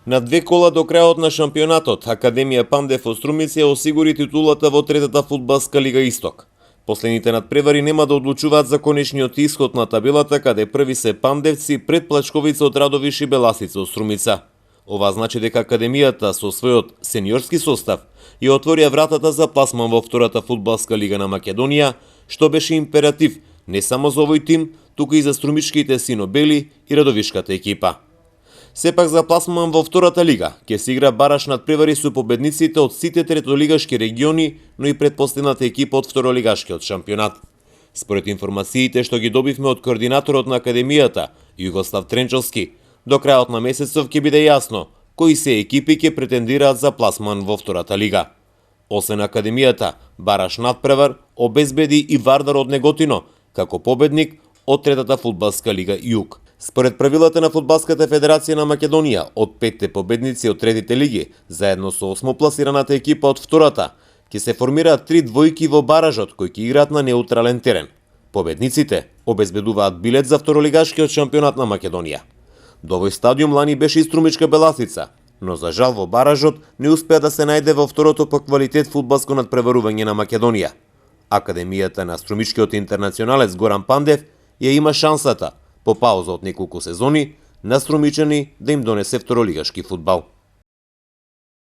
На 2 кола до крајот на шампионатот, Академија Пандев од Струмица ја осигури титулата во третата фудбалска лига Исток. Последните надпревари нема да одлучуваат за конечниот исход на табелата, каде први се пандевци пред плачковица од Радовиш и Беласица од Струмица. Ова значи дека Академијата со својот сениорски состав ја отворија вратата за пласман во втората фудбалска лига на Македонија, што беше императив не само за овој тим, туку и за струмичките синобели и радовишката екипа. Сепак за пласман во втората лига ќе се игра бараш надпревари со победниците од сите третолигашки региони, но и предпоследната екипа од второлигашкиот шампионат. Според информациите што ги добивме од координаторот на Академијата, Југослав Тренчовски, до крајот на месецов ќе биде јасно кои се екипи ќе претендираат за пласман во втората лига. Освен Академијата, бараш надпревар обезбеди и Вардар од Неготино, како победник од третата фудбалска лига Југ. Според правилата на Фудбалската федерација на Македонија, од 5 победници од третите лиги, заедно со осмопласираната екипа од втората, ќе се формираат 3 двојки во баражот кои ќе играат на неутрален терен. Победниците обезбедуваат билет за второлигашкиот шампионат на Македонија. До овој стадиум лани беше и Струмичка Беласица, но за жал во баражот не успеа да се најде во второто по квалитет фудбалско надпреварување на Македонија. Академијата на струмичкиот интернационалец Горан Пандев ја има шансата по пауза од неколку сезони на струмичани да им донесе второлигашки фудбал.